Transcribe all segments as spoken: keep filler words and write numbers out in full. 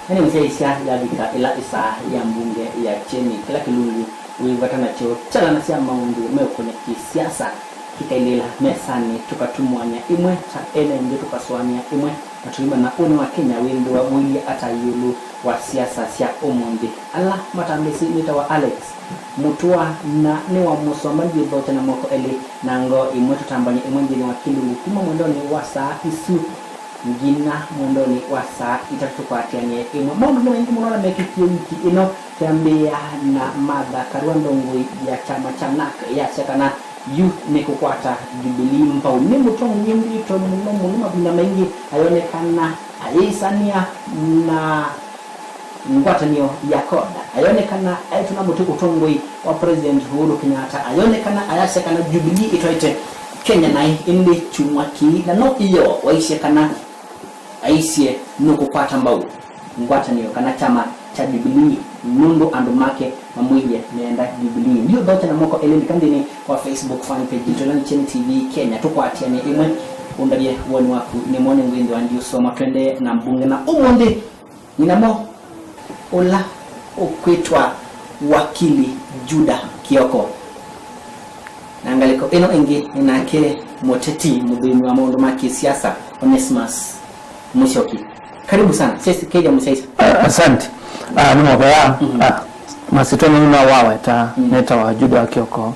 Ene mũsyaĩĩsya yavika ĩla ĩsaa ya mbunge ya kyeni, kĩla kĩlungu wĩvata nakyo kyalanasya maũndũ meũkonya kĩsiasa kĩkailĩĩla mesanĩ, tũkatumũanĩa ĩmwe ta ene nthĩ, tũkasũanĩa ĩmwe na tũimanya ũnĩ wa Kenya wĩthĩwa ũilyĩ ata ĩũlũ wa siasa sya ũmũnthĩ. Ala matambĩsĩ nĩtawa Alex Mũtũa, na nĩ wa mũsomba ndiũthokya na moko elĩ na ngoo ĩmwe. Tũtambany'e ĩmwe nthĩnĩ wa kĩlungu kuma mwendonĩ wa saa isu nginya mwendonĩ wa saa itatũ tũkwatĩanĩe ĩmwe. Maũndũ nĩ maingĩ mũno ala mekĩkie wiki ĩno, twĩambĩĩa na Martha Karua, ndongoi ya kyama kya NARC, yasya kana yu nĩkũkwata Jubilee mbau. Nĩ mũtongoi wĩthĩĩtwe mũno mũno mavinda maingĩ ayonekana ayĩisanĩa na ngwatanĩo ya CORD. Ayonekana aitũla mũtĩ ũtongoi wa President Uhuru Kenyatta. Ayonekana ayasya kana Jubilee ĩtwaĩte Kenya naĩ, ĩndĩ kyumwa kĩĩ na no ĩyoo waisye kana aisye nũkũkwata mbau ngwatanĩo kana kyama kya Jubilee nũndũ andũ make mamwĩie meenda Jubilee. Ndiũthokya na moko elĩ, lika nthĩnĩ wa Facebook fan page yitũ ĩla nĩ Kyeni T V Kenya, tũkwatĩanĩe ĩmwe, ũndavye woni waku nĩmo nĩngwĩthĩwa ndiũsoma. Twendee na mbunge na ũmũnthĩ. Nĩ namo ũla ũkwĩtwa wakili Juda Kioko. Na ngalĩko ĩno ĩngĩ nĩ nake mũteti mũthũĩmi wa maũndũ ma kĩsiasa, Onesmus Musyoki. Karibu sana. Sesi, keja mũsyaĩĩsya. Ah, asante. Ah, nĩ mũvea. Mhm. Ah, masitwa nĩ no waweta, Mm. nĩtawa Juda Kioko.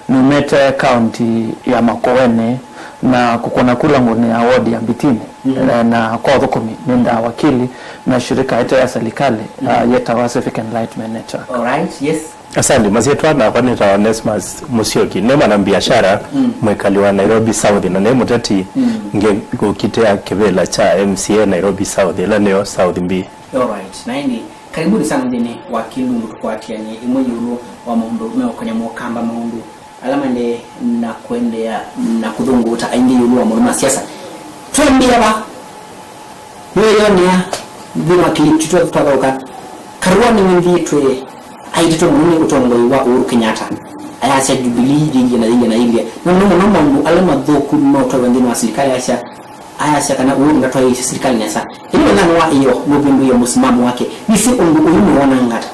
Numĩte kaunti ya Makueni na kũkũna kula ngũnĩ ya ward ya Mbitini. Mm. Eh, na kwa ũthũkũmi nĩ nda wakili na shirika ĩte ya serikali, Mm. ah, yetawa Civic Enlightenment Network. All right, yes. Asante, masyĩtwa nakwa nĩtawa Onesmus Musyoki. Nĩ mwana biashara, Mm. mwĩkali wa Nairobi South, na nĩ mũteti Mm. ngĩ kũkitĩa kĩvĩla kya M C A Nairobi South, ĩla nĩyo South B. All right, na ĩndĩ, karibuni sana nthĩnĩ wa kĩlungu tũkwatĩanĩe ĩmwe ĩũlũ wa maũndũ meũkonya mũkamba, maũndũ ala maendee na kũendeea na kũthũngũũta aingĩ ĩũlũ wa maũndũ ma siasa. Twambĩĩa va? Nĩwĩyonea nthĩnĩ wa clip tũ twathaũka, Karua nĩwĩthĩĩtwe aitetwe mũno nĩ ũtongoi wa Uhuru Kenyatta. Ayasya Jubilee yĩilye na yĩilye na yĩilye. Na mũno mũno maũndũ ala mathũku no twaĩwe nthĩnĩ wa silikalĩ, ayasya, ayasya kana Uhuru ndatwaĩĩsye silikalĩ nesa. Ĩndĩ wĩnanĩ wa ĩyo nũvĩndũie mũsimamo wake. Nĩsĩ ũndũ ũyu nĩwonanga ata?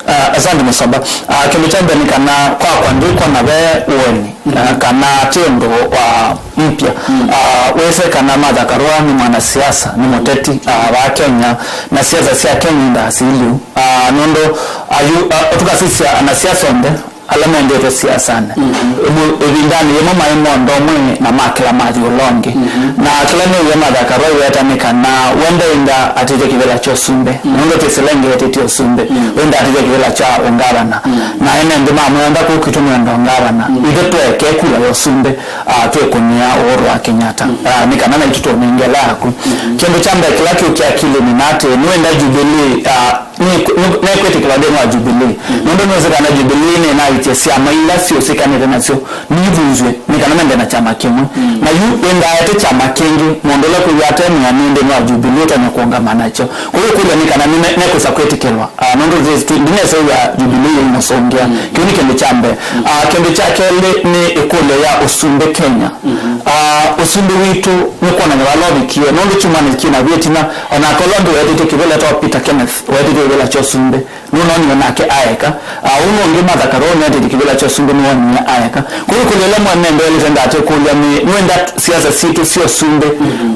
Ah, asante Mũsomba. Ah, kĩndũ kya mbee nĩ kana kwakwa ndĩkwona ve woni, Mm. ah, kana ti ũndũ wa mpya. Mm. Ah, wĩsĩ kana Martha Karua nĩ mwanasiasa, nĩ mũteti, ah, wa Kenya, na siasa sya Kenya indaa siliu. Ah, nũndũ ayu, ah, tũkasisya anasiasa onthe ala mendetwe siasanĩ. Mhm. Ĩmwe, ĩvindanĩ yĩmwe maĩ mondo ũmwe na makĩla mathi ũla ũngĩ. Mhm. Na kĩla nĩw'e Martha Karua iweta nĩ kana we ndaenda atĩtye kĩvĩla kya ũsumbĩ. Mhm. Nũndũ twĩsĩla ĩngĩ etĩtye ũsumbĩ. Mhm. We ndatĩtye kĩvĩla kya ũngavana. Mhm. Na ene nthĩ mamwenda kũu kwitũ nĩenda ũngavana. Mhm. Ithe tweke kula ya ũsumbĩ, ah, twĩkũnĩa Uhuru wa Kenyatta. Mhm. Ah, nĩ kana naitũ tũnengela yaku. Mhm. Kĩndũ kya mbee kĩla kĩũkĩa akilĩnĩ na atĩ nĩwenda Jubilee, ah, nĩ-, nĩ-, nĩkwĩtĩkĩlwa nthĩnĩ wa Jubilee. Mm. Nũndũ nĩwĩsĩ kana Jubilee nĩnaĩtye syama ila syũsĩkanĩte nasyo nithunzw'e nĩ kana mende na kyama kĩmwe. Mm. Na yu ĩndaete kyama kĩngĩ, mũndũ ũla kwĩw'a ate mwĩanĩe nthĩnĩ wa Jubilee ũtonya kũũngama nakyo. Kwoou ĩkũlyo nĩ kana nĩ me-, mekwĩsa kwĩtĩkĩlwa. Ah, nũndũ this tu-, ndinesa ya Jubilee yĩmũsũngĩa. Mm. Kĩu nĩ kĩndũ kya mbee. Mm. Ah, kĩndũ kya kelĩ nĩ ĩkũlyo ya ũsumbĩ Kenya. Mm-hmm. Ah, ũsumbĩ witũ nĩ kwonany'a vala ũvikie. Nũndũ kyumwanĩ kĩna vu ĩtina, o nake ũla ũngĩ weetĩtye kĩvĩla etawa Peter Kenneth, weetĩtye kĩvĩla kya ũsumbĩ. Nũnoonie nake aeka. Ah, ũũ nũngĩ Martha Karua nĩetĩtye kĩvĩla kya ũsumbĩ nĩwoonie aeka. Kwoou ĩkũlyo ĩla mwene ndendeelete ndatekũlya nĩ, nĩwenda siasa sitũ sya ũsumbĩ,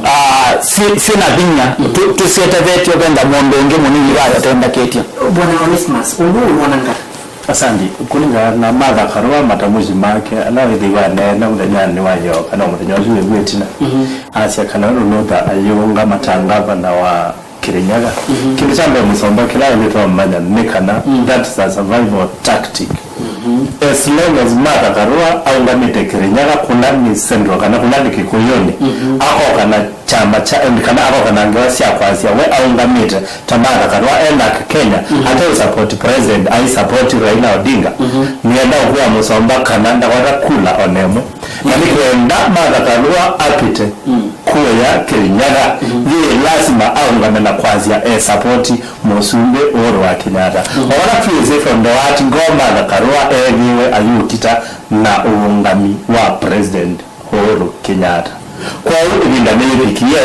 ah, syĩ, syĩ na vinya, tũ-, tũsyetevetye venda mũndũ ũngĩ mũnini vayo tendakĩtye. Bwana Onesmus, ũndũ ũũ wonanga? Asante. Kũlingana na Martha Karua, matamushi make ala wĩthĩiwe aneena mũthenyanĩ wa ĩyoo kana mũthenya ũsu wĩ vu ĩtina, asya kana nũnũtha ayĩũngama ta ngavana wa Kirinyaga. Mhm. Kĩndũ kya mbee Mũsomba kĩla ĩlĩ twamanya nĩ kana, mm, that is a survival tactic. Mhm. As long as Martha Karua aũngamĩte Kirinyaga, kũla nĩ Central kana kũla nĩ Kĩkũyũnĩ, mhm, akoka na kyama kya, kana akoka na ngewa sya kwasya we aũngamĩte ta Martha Karua e NARC Kenya, mhm, ate ũsupport president, ai support Raila Odinga. Mhm. Nĩenda ũkwĩa Mũsomba kana ndakwata kula ona ĩmwe. Na nĩ kwenda Martha Karua apite, mm, kũya Kirinyaga, mhm, yĩ lasima aũngame na kwasya e support Mũsumbĩ Uhuru wa Kenyatta. Mhm. O vala twĩsĩ from the word go, Martha Karua eethĩiwe ayũkita na ũũngami wa President Uhuru Kenyatta. Kwoou ĩvinda nĩyĩvikie,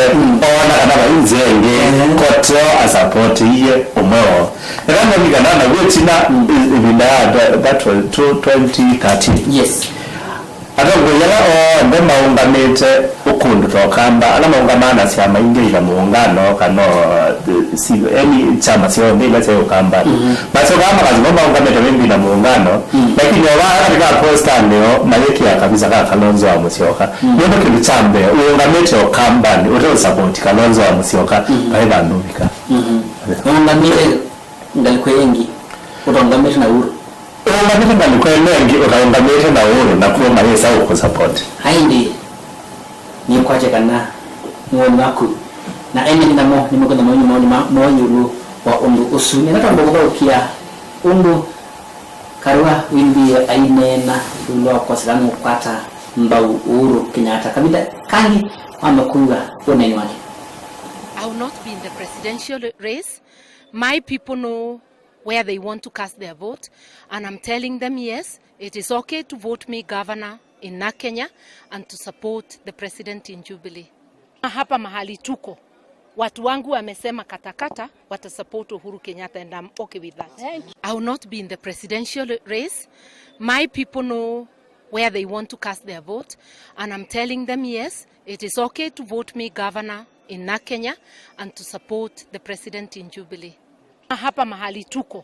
oona kana vai nzĩa ĩngĩ, Ehe. Koteo asapotĩie ũmwe woo. Ĩla ndolikana naw'o ĩtina, ĩ-, ĩvinda ya tha-, that was two, twenty thirteen. Yes. Atongoi ala onthe maũngamĩte ũkũndũ ta Ũkamba, ala maũngamaa na syama ingĩ ina mũũngano, kana, uh, si-, any kyama syonthe ila syaĩ Ũkambanĩ. Mhm. Masyokaa makasima maũngamĩte maybe na mũũngano, mm, lakini o vaa katĩ ka postanĩ o mayĩkĩa kavisa ka Kalonzo wa Mũsyoka. Mm. Nũndũ kĩndũ kya mbee, ũũngamĩte Ũkambanĩ ũte ũsapoti Kalonzo wa Mũsyoka, mm, vai vandũ ũvika. Mhm. Ũũngamĩte ngalĩko ĩngĩ, ũtaũngamĩte na Uhuru. Ũũngamĩte ngalĩko ĩno ĩngĩ, ũtaũngamĩte na Uhuru, na kw'o mayĩsa ũkũsapoti. Aĩndĩ, nĩkwatya kana nĩ woni waku, na ene namo nĩmekwenda mawoni maoni ma moo ĩũlũ wa ũndũ ũsu. Nĩnatamba kũthaũkĩa ũndũ Karua wĩmbĩe aineena ĩũlũ wa kũkosekana nũkwata mbau Uhuru Kenyatta. Kavinda kangĩ wamba kwĩw'a ũneeni wake. I will not be in the presidential race. My people know where they want to cast their vote, and I'm telling them, yes, it is okay to vote me governor in Narc Kenya and to support the president in Jubilee. Hapa mahali tuko, watu wangu wamesema katakata watasupport Uhuru Kenyatta, and I'm okay with that. Thank you. I will not be in the presidential race. My people know where they want to cast their vote, and I'm telling them, yes, it is okay to vote me governor in Narc Kenya and to support the president in Jubilee. Hapa mahali tuko,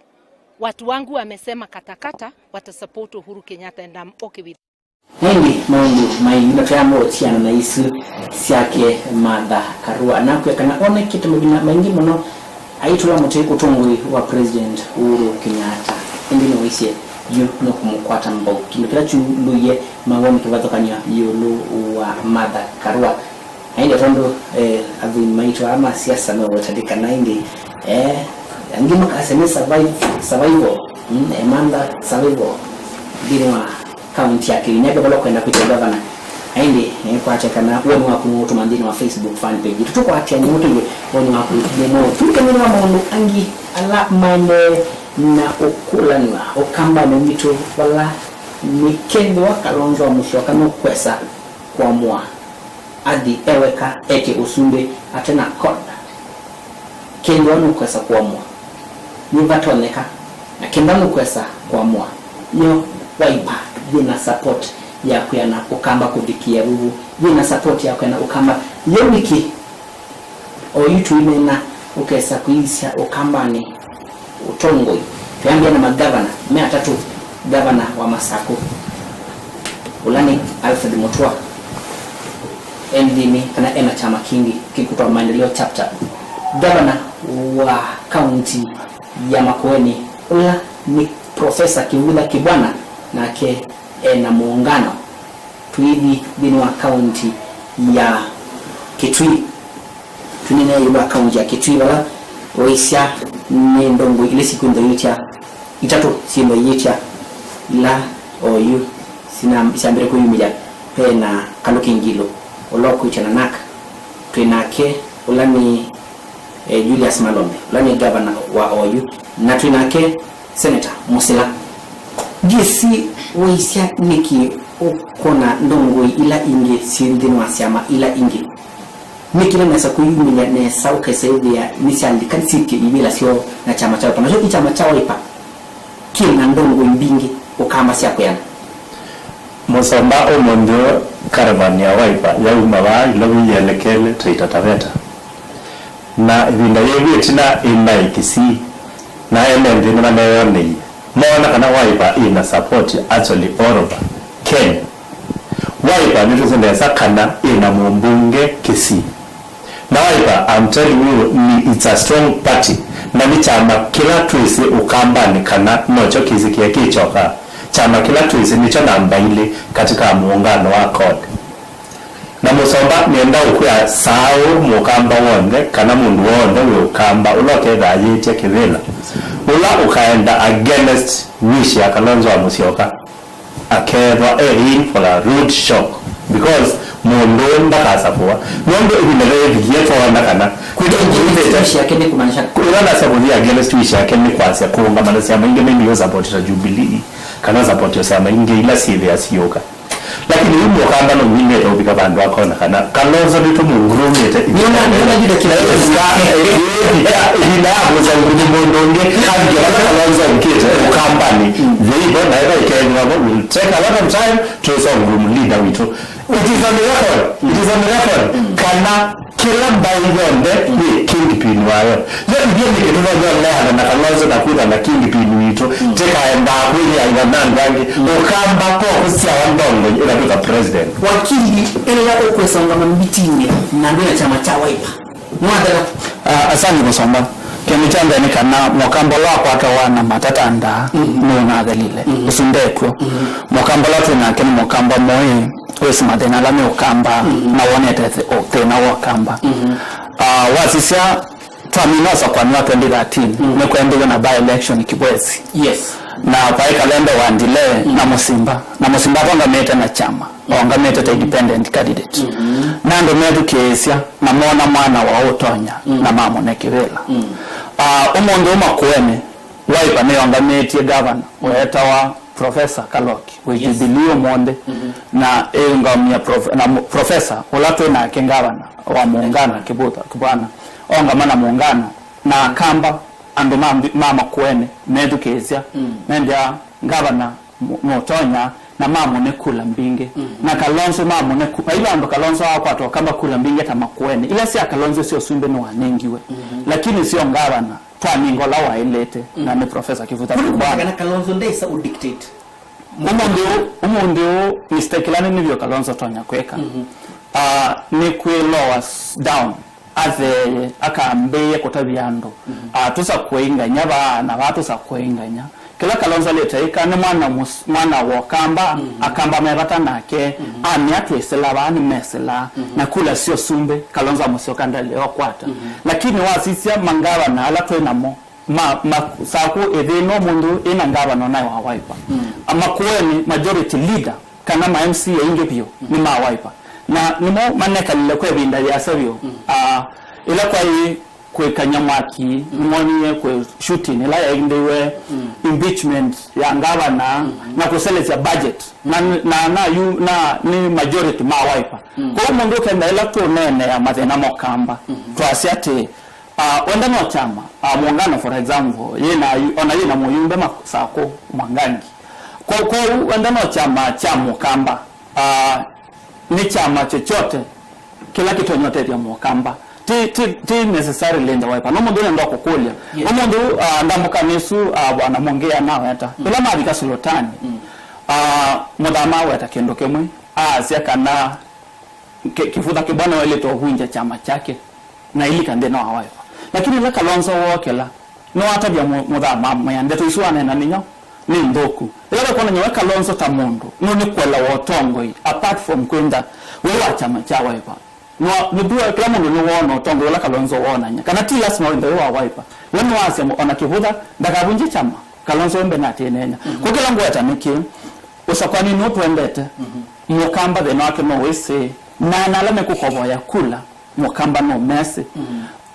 watu wangu wamesema katakata watasupport Uhuru Kenyatta, and I'm okay with. Ĩndĩ maũndũ maingĩ matwĩamũũtiana na isu syake Martha Karua. Nakwĩa kana onekĩte mavinda maingĩ mũno aitũla mũtĩ ũtongoi wa President Uhuru Kenyatta. Ĩndĩ nĩwaisye yu nũkũmũkwata mbau. Kĩndũ kĩla kyumbũie mawoni kĩvathũkany'o ĩũlũ wa Martha Karua. Na ĩndĩ tondũ, eh, athũi maitũ aa ma siasa meũtandĩkana ĩndĩ, eh, angĩ makasya nĩ survive-, survival, mm, eh, Martha survival nthĩnĩ wa kaunti ya Kĩrĩnyaga vala ũkwenda kwĩtwa gavana. Na ĩndĩ, eh, kwatya kana woni waku nĩũtũma nthĩnĩ wa Facebook fan page. Tũtũkwatya nĩũtũie woni waku nĩ mweũ. Tũke nthĩnĩ wa maũndũ angĩ ala maendee na ũkũlanw'a Ũkambanĩ witũ vala nĩkethĩwa Kalonzo wa Mũsyoka nũkwesa kũamũa athi e weka eke ũsumbĩ ate na CORD. Kethĩwa nũkwesa kũamũa, nĩvatonyeka, na kenda nũkwesa kũamũa, nĩyo Wiper yĩ na support ya kwĩana Ũkamba kũvikĩa vuvu, yĩ na support ya kwĩana Ũkamba. Yo nĩkĩ? Oyu tũineena ũkesa kwĩisya Ũkambanĩ ũtongoi. Twĩambĩa na magavana me atatũ, gavana wa Masakũ, ũla nĩ Alfred Mutua, e nthĩnĩ kana ena kyama kĩngĩ kĩkwĩtwa Maendeleo Chapchap. Gavana wa kaunti ya Makueni, ũla nĩ Professor Kivutha Kibwana, nake ena mũũngano. Tũithi nthĩnĩ wa kaunti ya Kitui. Tũneenee ĩũlũ wa kaunti ya Kitui vala waisya nĩ ndongoi ilĩ sikwĩthwa iitya, itatũ syĩthwa iitya, ila oyu sina-, syambĩte kwĩyumĩlya. Ve na Kalũki Ngilu, ũla ũkwĩtya na NARC. Twĩ nake, ũla nĩ, eh, Julius Malombe, ũla nĩ gavana wa oyu, na twĩ nake Senator Musila. Ndyĩsĩ waisya nĩkĩ ũkwona ndongoi ila ingĩ syĩ nthĩnĩ wa syama ila ingĩ. Nĩkĩ nesa kwĩyumĩlya nesa ũkesa ĩthĩa nĩsyalikanisĩtye ivĩla syoo na kyama kya Wiper. Nakyo kĩ kyama kya Wiper kĩ na ndongoi mbingĩ Ũkamba sya kwĩana. Mũsomba, ũmũnthĩ ũũ caravan ya Wiper yauma vaa Ilovi yĩelekele Taita Taveta. Na ĩvinda yĩu ĩtina ĩnaĩ Kisii, na ene nthĩ nĩmaneyoneie, moona kana Wiper ĩna support actually all over Kenya. Wiper nĩtwĩsĩ nesa kana ĩna mũmbunge Kisii. Na Wiper, I'm telling you, ni, it's a strong party. Na nĩ kyama kĩla twĩsĩ Ũkambanĩ kana nokyo kĩsĩkĩe kĩ kyoka. Kyama kĩla twĩsĩ nĩkyo namba ilĩ katika muungano wa CORD. Na Mũsomba, nĩenda ũkwĩa saa ũũ Mũkamba w'onthe, kana mũndũ w'onthe wĩ Ũkamba, ũla ũkethaa yĩtya kĩvĩla, ũla ũkaenda against wish ya Kalonzo wa Mũsyoka, akethwa e in for a rude shock, because mũndũ ũũ ndakasapũa. Nũndũ ĩvinda yĩvikie twoona kana kwĩtwa Against wish yake nĩ kumaanisha ũla ndasapũthia against wish yake nĩ kwasya kũũngama na syama ingĩ, maybe yo support ta Jubilee, kana support ya syama ingĩ ila syĩthĩa siũka. Lakini yu Mũkamba nũminĩte ũvika vandũ akona kana Kalonzo nĩtũmũngurumĩte. Nĩona, nĩona Juda kĩla ĩvinda ya kũsa ngumi mũndũ ũngĩ, athike vala Kalonzo avikĩte Ũkambanĩ. Yĩivo na ĩva ĩkethĩwa vo, will take a lot of time to show ngumi leader witũ. It is on the record. It is on the record. Kana kĩla mbaĩ yonthe yĩ kingpin wayo. Yo ithyĩ nĩkĩ tũtonya ũleana na Kalonzo na kwĩthana kingpin witũ? Tĩkaendaa kwĩyĩanĩa na andũ angĩ. Ũkamba ko kũsyawa ndongo ĩla twĩka president. Wakili, ĩla ũkwĩsonga mambitinĩ na ndwĩ na kyama kya Wiper, nĩwathela? Ah, asante Mũsomba. Kĩndũ kya mbee nĩ kana Mũkamba ũla wakwatawa na matata ndaa nũnathelile. Ũsu ndekw'o. Mũkamba ũla twĩ nake nĩ Mũkamba mũĩ, wĩsĩ mathĩna ala me Ũkamba, na wonete thĩ-, ũ-, thĩna wa Ũkamba. Ah, wasisya twamina ũsakũani wa twenty thirteen, nĩkwendiwe na by election Kibwezi. Yes. Na vaĩ Kalende wa Ndile na Mũsimba. Na Mũsimba atongamĩte na kyama, aũngamĩte ta independent candidate. Na andũ methukĩĩsya na mona mwana wa ũtonya na mamũne kĩvĩla. Ah, ũmũnthĩ ũũ Makueni, Wiper nĩyongamĩtye ngavana weetawa Professor Kaloki wĩ Jubilee ũmũnthĩ, na ĩũngamĩa prof-, na mu-, Professor ũla twĩ nake ngavana wa Muungano, Kivutha Kibwana, aũngama na Muungano, na Akamba, andũ ma mbi-, ma Makueni methukĩĩsya, mendea ngavana mu-, mũtonya, na mamũne kula mbingĩ. Na Kalonzo mamũne ku-, vai vandũ Kalonzo akwata Ũkamba kula mbingĩ ta Makueni. Ila sya Kalonzo sya ũsumbĩ nĩwanengiwe, lakini syo ngavana twanenga ũla waĩlĩte, na nĩ Professor Kivutha Kibwana. Kana Kalonzo ndaisa u dictate. Ũmũnthĩ ũũ, ũmũnthĩ ũũ, mistake ĩla nene vyũ Kalonzo ũtonya kwĩka, ah, nĩ kwĩ lower s-, down, atheeye, akambĩĩe kũtavya andũ, ah, tũsakũe inganya vaa na vaa, tũsakũe inganya. Kĩla Kalonzo alĩte ĩka nĩ mwana mũs-, mwana wa Ũkamba, Akamba me vata nake, amea twĩsĩla vaa, nĩmesĩlaa, na kula syo sumbĩ, Kalonzo amũsyoka ndalĩ okwata. Lakini wasisya mangavana ala twĩ namo, ma, ma, Sakũ ĩthĩnwa mũndũ ĩna ngavana naĩ wa Wiper. A, Makueni majority leader kana ma M C A aingĩ vyũ nĩ ma Wiper. Na nĩmo manekalile kwa ĩvinda yĩasa vyũ. Ah, ĩla kwaĩ kũĩkany'a mwaki, nĩmonie kwĩ shooting ĩla yaĩndĩwe, impeachment ya ngavana, na kũselesya budget. Na, na, na, yu, na nĩ majority ma Wiper. Kwoou mũndũ ũkenda ĩla tũneenea mathĩna ma Ũkamba, twasya atĩ, ah, wenda no kyama, ah, Muungano, for example, yĩna yu-, ona yĩna mũyumbe ma-, Sakũ Mwangangi. Kwa, kwoou wenda no kyama kya Mũkamba, ah, nĩ kyama chochote kĩla kĩtonya ũtethya Mũkamba. Ti, ti, ti necessarily nda Wiper. No mũndũ nenda kũkũlya. Yes. Ũmũnthĩ, ah, ndamũka nĩsu, ah, bwana Mũngĩa naweta. Ĩla mavika Sultani, ah, Mũthama aweta kĩndũ kĩmwe, aasya kana Ki-, Kivutha Kibwana waĩlĩte ũvunja kyama kyake na ilika nthĩnĩ wa Wiper. Lakini ĩla Kalonzo wookĩla, nĩwatavya Mu-, Mũthama amwĩa, "Ndeto isu waneena nĩ nyaũ, nĩ nthũku." Ĩla wekwonany'a we Kalonzo ta mũndũ, nũnĩkũelewa ũtongoi, apart from kwĩntha wĩ wa kyama kya Wiper. Nwa-, nĩthuo kĩla mũndũ nĩwoona ũtongoi ũla Kalonzo woonany'a. Kana ti lasima wĩnthe wĩ wa Wiper. We nĩwasya mũ-, ona Kivutha ndakavunje kyama, Kalonzo wembe natĩnenya. Kwa kĩla ngweta nĩkĩ, ũsakũani nũtwendete, Mũkamba thĩna wake no wĩsĩ, na ana ala mekũkovoya kula, Mũkamba no mesĩ.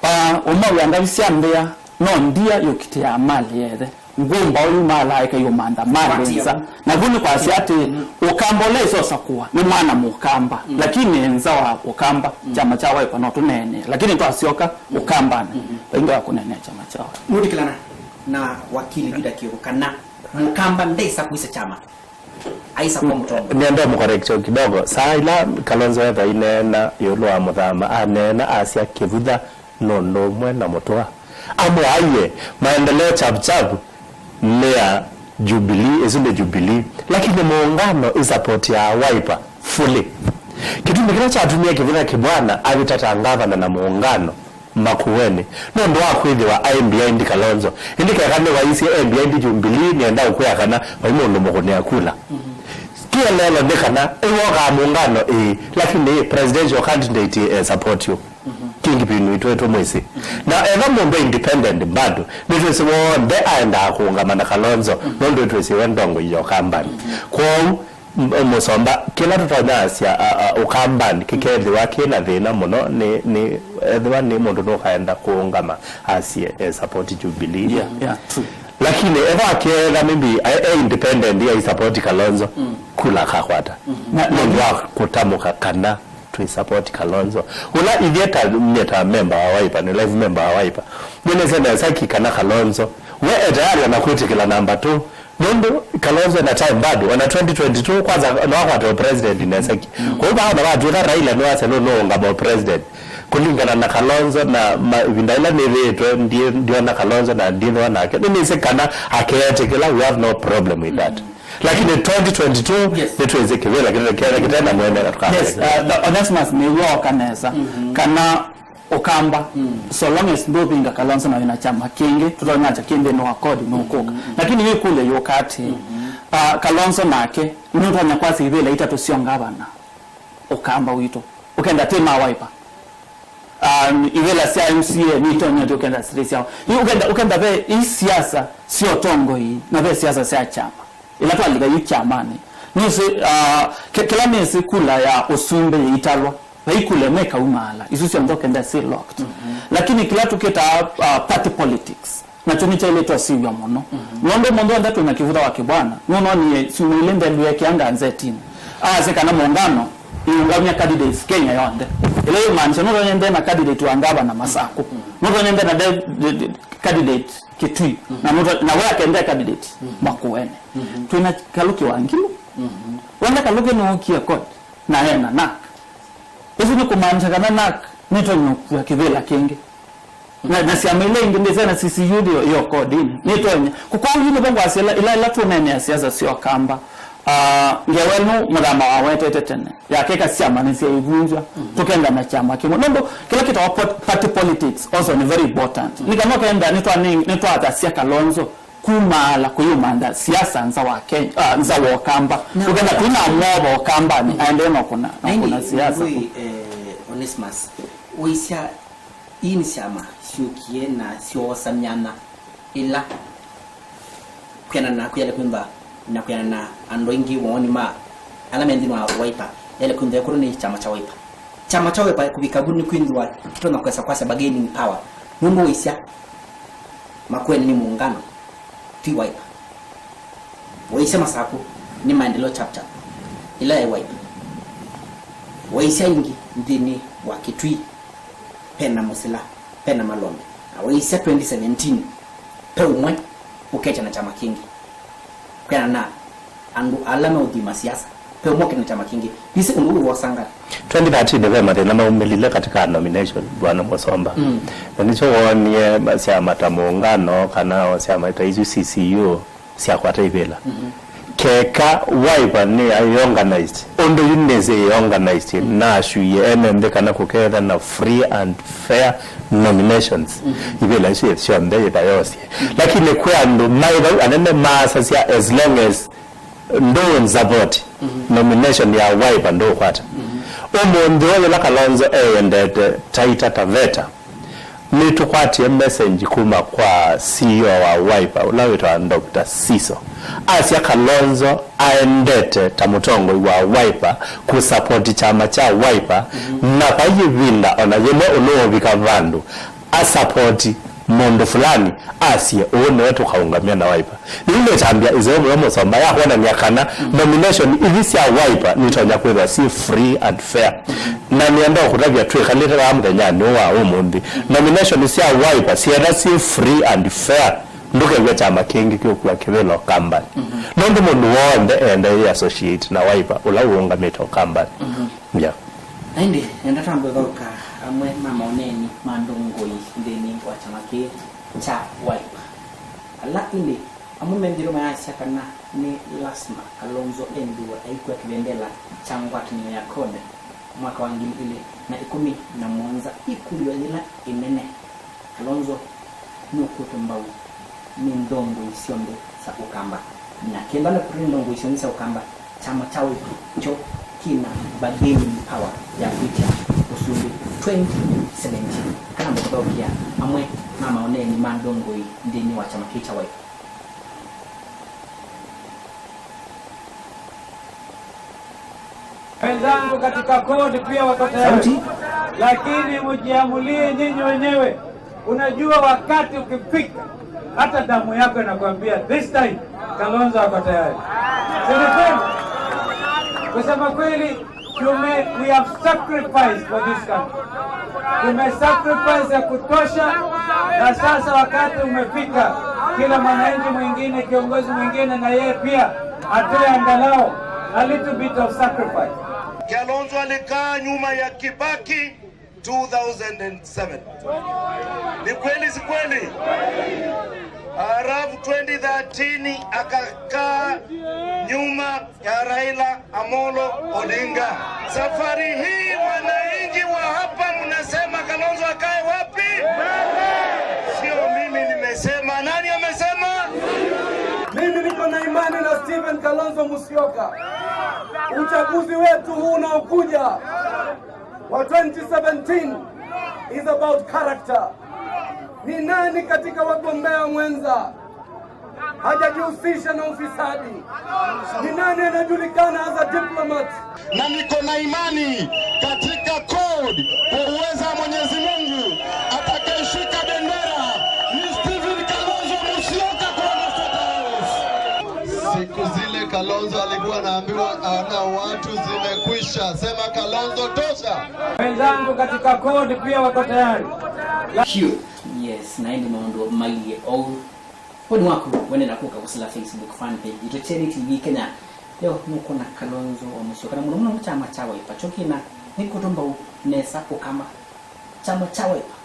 Ah, ũmwe wĩa ngavi sya mbĩa, no ndia yũkitĩaa malĩ ya ĩthe. Ngũmba ũyu malaaĩka yũmantha malĩ nza. Na vu nĩ kwasya atĩ, Ũkamba ũla ĩsosakũa nĩ mwana Mũkamba, lakini nza wa Ũkamba, kyama kya Wiper no tũneenee. Lakini twasyoka Ũkambanĩ, vainga wa kũneenea kyama kya Wiper. Nũtikĩlana na wakili Juda Kioko kana Mũkamba ndesa kwĩsa kyama? Aisa kwa mũtongo. Nĩenda mũcorrect kidogo. Saa ila Kalonzo ethwa aineena ĩũlũ wa Mũthama, aneena asya Kĩvutha nũndũ ũmwe na Mũtũa. Amwe aiye, maendeleo chap chap nĩ ya Jubilee, ĩsu nĩ Jubilee. Lakini Muungano ĩsapotiaa Wiper fully. Kĩtumi kĩla kyatumie Kĩvutha Kĩbwana avĩta ta ngavana na Muungano Makueni, nũndũ wa kwĩthĩwa aĩ behind Kalonzo. Ĩndĩ keka nĩwaisye e behind Jubilee, nĩenda ũkwĩa kana vai mũndũ mũkũnĩa kula. Kĩeleelo nĩ kana ĩwokaa Muungano ĩĩ, lakini presidential candidate e support yu. Kingpin witũ tũmwĩsĩ. Na ethwa mũndũ e independent bado, nĩtwĩsĩ w'onthe aendaa kũũngama na Kalonzo, nũndũ nĩtwĩsĩ we ndongoi ya Ũkambanĩ. Kwoou, M-, Mũsomba, kĩla tũtonya asya, a, a, Ũkambanĩ kĩkethĩwa kĩ na thĩna mũno nĩ, nĩ ethĩwa nĩ mũndũ nũkaenda kũũngama asye e support Jubilee. Yeah, yeah, true. Lakini ethwa aketha maybe e, e independent ya support Kalonzo, kula akakwata. Na, na nũndũ wa kũtamũka kana twĩ support Kalonzo. Ũla ithyĩ ta, nyie ta member wa Wiper, nĩ live member wa Wiper, nĩnĩsĩ nesa ki kana Kalonzo we e tayari ona kwĩtĩkĩla namba two, nũndũ Kalonzo ena time bado, ona twenty twenty-two, kwanza no akwate president nesa ki. Kwa hiyo baada watwĩka Raila nĩwasya nũ, nũũngama president. Kũlingana na Kalonzo na ma, ĩvinda ĩla nĩthĩĩtwe, ndiĩ, ndiona Kalonzo na ndithwa nake. Nĩnĩsĩ kana akeetĩkĩla, we have no problem with that. Lakini twenty twenty-two, yes, nĩtwĩsĩ kĩvĩla kĩte-, kĩte-, kĩtena mwene na tũka- Yes, uh, the Onesmus nĩw'o oka nesa. Kana Ũkamba, so long as ndũvinga Kalonzo na wĩna kyama kĩngĩ, tũtonya kya kĩndĩ no accord nũkũka. Lakini wĩkũlyo yũka atĩ, uh, Kalonzo nake nũtonya kwasya ivĩla itatũ syo ngavana Ũkamba witũ. Ũkenda twĩ ma Wiper. Um, ivĩla sya M C A nitonya tu ũkenda siri syao. Yu ũkenda, ũkenda ve i siasa sya ũtongoi na ve siasa sya kyama. Ila twalika yu kyamanĩ. Nĩsĩ, uh, kĩ-, kĩla nĩsĩ kula ya ũsumbĩ yĩitalwa. Vai kula ĩmwe ĩkaumaala. Isu syonthe ũkenda syĩ locked. Lakini kĩla tũkĩtaa, uh, party politics. Nakyo nĩkyaĩlĩtwe ũsiw'a mũno. Nũndũ mũndũ onthe twĩna kĩvutha wa kĩbwana, nũnonie syumwa ilĩ nthelu ekĩa nganzetinĩ. Aasya kana mũngano ĩũngamya candidates Kenya yonthe. Ĩla yĩmaanisha nũtonye nthĩ na candidate wa ngavana Masaku. Nũtonye nthĩ na de-, de-, de-, candidate Kitui. Na nũto-, na we akende candidate Makueni. Twĩna Kalũki wa Ngilu. Wenda Kalũki nũũkie koti na ena nak. Ĩsu nĩ kũmaanisha kana nak nĩtonya kũkua kĩvĩla kĩngĩ. Na, na syama ila ingĩ ndĩsena C C U yo, yo kodini. Nĩtonya. Kũkwa ũyu nĩvo ngwasya ila, ila, ila tũneenea siasa sya Ũkamba. Ah, ngewa ĩno Mũthama wawetete tene. Yakeka syama nĩsyaivunzwa. Tũkenda na kyama kĩmwe. Nũndũ kĩla kĩtawa pot-, party politics also nĩ very important. Nĩ kana ũkenda nĩtwa-, nĩ-, nĩtwathasya Kalonzo kumaala kũyumantha siasa nza wa Kenya, ah, nza wa Ũkamba. Na ũkenda twina mwovo Ũkambanĩ, aendee na kũna, na kũna siasa. Ngui, eh, Onesmus, ũisya ii nĩ syama syũkie na syoosa myanya ĩla kwĩanana kwĩele kwĩmba na kwĩanana na andũ aingĩ mawoni ma ala me nthĩnĩ wa Wiper, yaĩle kwĩthĩwa ĩkũlwa nĩ kyama kya Wiper. Kyama kya Wiper kũvika vu nĩkwĩthĩwa kĩtonya kwesa kwasya bargaining power, nũndũ ũisya Makueni nĩ mũũngano, ti Wiper. Waisya Masaku nĩ Maendeleo Chapchap, ĩla yaĩ Wiper. Waisya ĩngĩ nthĩnĩ wa Kitui, pena Mũsila, pena Malombe. Na waisya twenty seventeen, pe ũmwe ũketya na kyama kĩngĩ. Kwĩana na andũ ala meũthima siasa, pe ũmwe ũketya na kyama kĩngĩ. Nĩsĩ ũndũ ũũ wosanga. Twenty thirteen ve mathĩna maumĩlile katika nomination, Bwana Musomba. Mm. Na nĩkyo woonie syama ta Muungano kana o syama ta isu C C U syakwata ivĩla. Mm-hmm. Keka Wiper nĩ ai organized, ũndũ yu nĩsĩ ĩ organized, mm, na asyũie ene nthĩ kana kũketha na free and fair nominations. Mm-hmm. Ivĩla isu syonthe yĩva yosie. Mm-hmm. Lakini kwĩ andũ maĩ vau anene maasasya as long as ndũũ support, mhm, nomination ya Wiper ndũũkwata. Mhm. Ũmũnthĩ ũyũ yĩla Kalonzo eyendete Taita Taveta, nĩtũkwatie message kuma kwa C E O wa Wiper, ũla wĩtawa Doctor Siso. Asya Kalonzo aendete ta mũtongoi wa Wiper kũsapoti kyama kya Wiper, mhm, na vai ĩvinda ona yĩmwe ũnũũvika vandũ asapoti mũndũ fulani asye, "Ũũ nĩwe tũkaũngamya na Wiper." Nĩu nĩtambya ĩseo mũyo Mũsomba ya kwonany'a kana, mm, nomination ithi sya Wiper nitonya kwĩthwa syĩ free and fair. Na nĩenda kũtavya twĩkalĩte vaa mũthenyanĩ ũũ wa ũmũnthĩ, nomination sya Wiper syĩetha syĩ free and fair, ndũkew'a kyama kĩngĩ kĩũkua kĩvĩla Ũkambanĩ. Mhm. Nũndũ mũndũ w'onthe enda ĩ associate na Wiper ũla ũũngamĩte Ũkambanĩ. Mhm. Yeah. Na ĩndĩ, nenda twambe vaũka amwe ma maoneni ma ndongoi nthĩnĩ wa kyama kĩĩ kya Wiper. Ala ĩndĩ amwe methĩĩtwe mayasya kana nĩ lasima Kalonzo ethĩwe aikw'a kĩvendela kya ngwatanĩo ya CORD mwaka wa ngili ilĩ na ĩkũmi na mũonza, ĩkũlyo yĩla ĩnene, Kalonzo nũkũtwe mbau nĩ ndongoi syonthe sya Ũkamba. Na kenda nũkũtwe nĩ ndongoi syonthe sya Ũkamba, kyama kya Wiper kyo kĩna bargaining power ya kwĩtya ũsumbĩ twenty seventeen. Kana mũkũthaũkĩa amwe ma maoneni ma ndongoi nthĩnĩ wa kyama kĩĩ kya Wiper. Wenzangu katika CORD pia wako tayari. Sauti. Lakini mjiamulie nyinyi wenyewe. Unajua wakati ukifika, Hata damu yako inakwambia this time Kalonzo ako tayari. Si ni kweli? Kusema kweli, tume, we have sacrificed for this country. Tume sacrifice ya kutosha, na sasa wakati umefika, kila mwananchi mwingine, kiongozi mwingine, na yeye pia atoe angalau a little bit of sacrifice. Kalonzo alikaa nyuma ya Kibaki two thousand and seven. Ni kweli, si kweli? Halafu twenty thirteen akakaa nyuma ya Raila Amolo Odinga. Safari hii wananchi wa hapa mnasema Kalonzo akae wapi? Sio mimi nimesema. Nani amesema? Mimi niko na imani na Stephen Kalonzo Musyoka. Uchaguzi wetu huu unaokuja wa twenty seventeen is about character. Ni nani katika wagombea mwenza hajajihusisha na ufisadi? Ni nani anajulikana as a diplomat? Na niko na imani katika CORD, kwa uweza wa Mwenyezi Mungu, atakayeshika bendera ni Stephen Kalonzo Musyoka kutoka State House. Siku zile Kalonzo alikuwa anaambiwa ana watu zimekwisha. Sema, "Kalonzo tosha." Wenzangu katika CORD pia wako tayari. Sure. Yes, na ĩndĩ maũndũ mailyĩ ou. Woni waku wendela kũka kũsila Facebook fan page itũ Kyeni T V Kenya. Leo nũkwona Kalonzo wa Musyoka na mũno mũno kyama kya Wiper kyo kĩna nĩkũtũmbau nesa Ũkamba. Kyama kya Wiper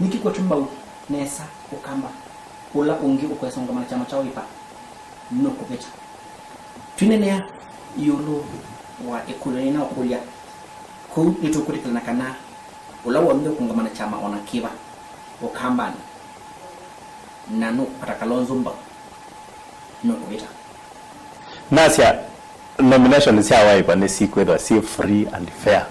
nĩkĩkwetũmbau nesa Ũkamba. Ũla ũngĩ ũkwesa ũngama na kyama kya Wiper nũkũvĩta. Twinenea ĩũlũ wa ĩkũlyo nĩnaũkũlya, kũu nĩtũkwĩtĩkĩlana kana ũla w'onthe ũkũngama na kyama o na kĩva Ũkambanĩ na nũkũkata Kalonzo mbau nũkũvĩta. Nasya nomination sya Wiper nĩsikwĩthwa syĩ free and fair.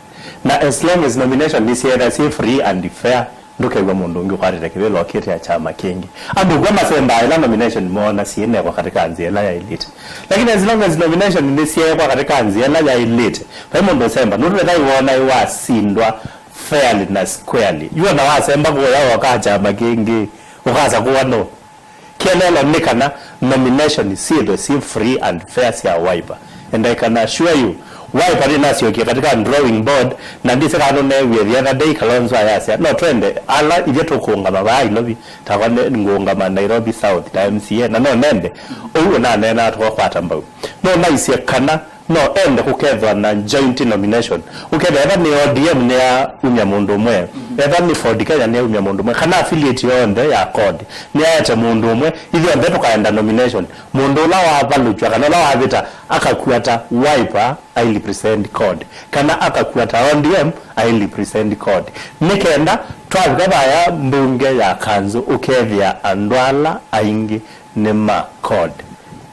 Na as long as nomination nĩsyeethwa syĩ free and fair, ndũkew'a mũndũ ũngĩ ũkwatĩte kĩvĩla ũkĩtĩa kyama kĩngĩ. Andũ kwa masembaa ĩla nomination moona syĩnekwa katika nzĩa ĩla yaĩlĩte. Lakini as long as nomination nĩsyeekwa katika nzĩa ĩla yaĩlĩte, vai mũndũ ũsemba, nũndũ ethĩwa wona wasindwa fairly na squarely. Yu ona wasemba kũya woka kyama kĩngĩ, ũkasakũwa no. Kĩeleelo nĩ kana nomination syĩthwe syĩ free and fair sya Wiper. And I can assure you, Wiper nĩnasyokie katika drawing board, na ndĩsĩ kana nũneewie the other day Kalonzo ayasya, "No twende, ala ithyĩ tũkũũngama vaa Nairobi, takwa nĩ ngũũngama Nairobi South ta M C A, na no nende." Ũu ũnaneenaa tũkakwata mbau. No naisye kana no ende kũkethwa na joint nomination. Ũkethĩa ethĩwa nĩ O D M nĩyaumya mũndũ ũmwe, ethĩwa nĩ Ford Kenya nĩyaumya mũndũ ũmwe, kana affiliate yonthe ya CORD nĩyaete mũndũ ũmwe, ithyonthe tũkaenda nomination. Mũndũ ũla wavalũkw'a kana ũla wavĩta akakw'a ta Wiper ai represent CORD, kana akakw'a ta O D M ai represent CORD. Nĩ kenda twavika vaya mbunge ya kanzũ, ũkethĩa andũ ala aingĩ nĩ ma CORD.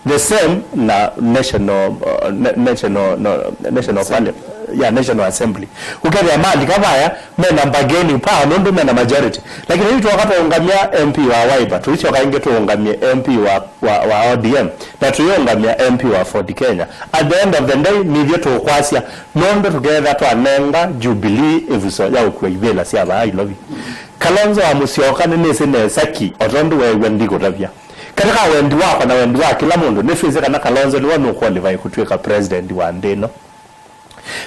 The same na national, uh, na-, national, no, national parliament, yeah, National Assembly. Ũkethĩa malika vaya mena bargaining power nũndũ mena majority. Lakini yu twoka tũũngamya M P wa Wiper, tũisyoka ĩngĩ tũũngamye M P wa, wa, wa O D M, na tũyũngamya M P wa Ford Kenya. At the end of the day, nithyĩ tũkwasya nũndũ tũketha twanenga Jubilee ĩvuso ya ũkua ivĩla sya vaa Nairobi. Kalonzo wa Musyoka nĩnĩsĩ nesa ki, o tondũ weew'a ndikũtavya. Katika wendi wakwa na wendi wa kĩla mũndũ, nĩtwĩsĩ kana Kalonzo nĩwe nũqualify kũtw'ĩka president wa nthĩ ĩno.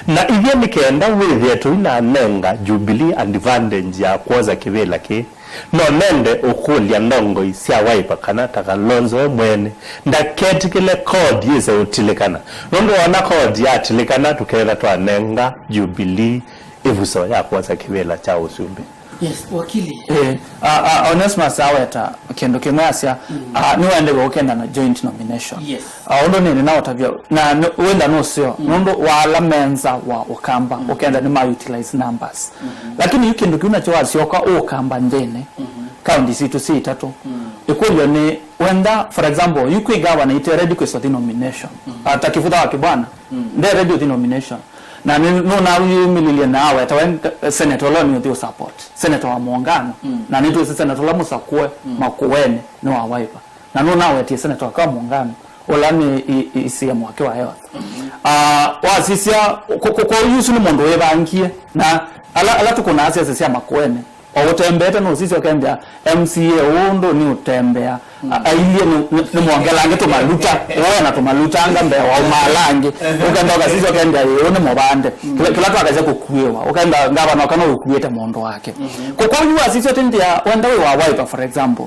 Na ithyĩ nĩ kenda wĩthĩe tũinanenga Jubilee advantage ya kwosa kĩvĩla kĩĩ, no nende ũkũlya ndongoi sya Wiper kana ta Kalonzo we mwene ndaketĩkĩle CORD yĩse ũtilĩkana. Nũndũ wona CORD yatilĩkana, tũketha twanenga Jubilee ĩvuso ya kwosa kĩvĩla kya ũsumbĩ. Yes, wakili. Eh, a, a, Onesmus aweta kĩndũ kĩmwe asya, mm, a, nĩwaendewe ũkenda na joint nomination. Yes. A, ũndũ nĩnĩ naũtavya, na nĩ- wĩla nũseo, mm, nũndũ wa ala menza wa Ũkamba, mm, ũkenda nĩ ma utilize numbers. Mm-hmm. Lakini yu kĩndũ kĩu nakyo wasyoka Ũkamba nthĩnĩ, mm-hmm, kaunti sitũ syĩ itatũ. Mm. Ĩkũlyo nĩ, wenda, for example, yu kwĩ gavana ite ready kwĩsa ũthi nomination. Mm. A, ta Kivutha wa Kĩbwana, mm, nde ready ũthi nomination. Na nĩ- nũnawĩyumĩlilye na aweta we senator ũla nĩ ũthi ũsupport, senator wa mũũngano. Mm. Na nĩtwĩsĩ senator ũla mũsakũe, mm, Makueni nĩ wa Wiper. Na nũnawetie senator wa Mũũngano ũla nĩ i- i- C M wake wa health. Mm-hmm. Ah, wasisya kũ- kũ- kwoou yu ũsu nĩ mũndũ wĩvangie. Na ala, ala tũkũnaa siasa sya Makueni, o ũtembeete nũsisya ũkethĩa M C A ũũ ndũnĩ ũtembea A- ailyĩ nĩ- nĩ- nĩmwongelange tũmaluta, wona tũmalutanga mbee wa ũmaala angĩ. Ũkenda ũkasisya ũkenda ĩĩ, ũũ nĩ mũvande. Kĩla kĩla twakasya kũkuĩwa, ũkenda ngavana ũkana ũkuĩte mũndũ wake. Kũkwa yu wasisya tĩndĩa wenda wĩ wa Wiper, for example,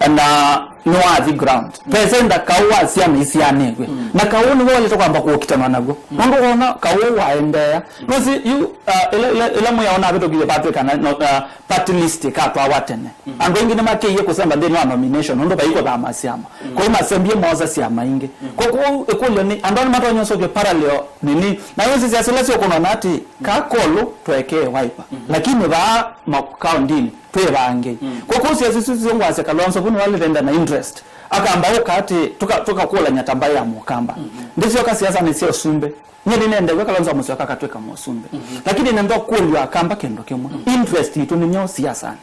na nĩwathi ground, pesenda kaũ wa syana isianĩw'e, na kaũ nĩwe walĩte kwamba kũkitanwa naw'o. Nũndũ wona kaũ waendeea. Nosi yu, uh, ĩla- ĩla- ĩla mwĩao navĩtũkĩie Patrick kana no, uh, party list ĩkatwawa tene. Andũ aingĩ nĩmakĩie kũsemba nthĩnĩ wa nomination nũndũ vaikũthama syama. Kwoou masembie moosa syama ingĩ. Kwoou ĩkũlyo nĩ, andũ aa nĩmatonya ũsũkĩo parallel nini? Na yu sisya sila syũkũnona atĩ, kaa kolũ twekee Wiper, lakini vaa makaũndinĩ twĩ vangĩ. Kwoou siasa isu syo ngwasya Kalonzo vu nĩwalĩvenda na interest. Akamba ũka atĩ tũka- tũkakũlany'a ta mbaĩ ya Mũkamba. Ndĩsyoka siasanĩ sya ũsumbĩ. Nyie nĩnendew'a Kalonzo Musyoka akatw'ĩka mũsumbĩ. Lakini nenda kũlya Akamba kĩndũ kĩmwe. Interest yitũ nĩ nyaũ siasanĩ?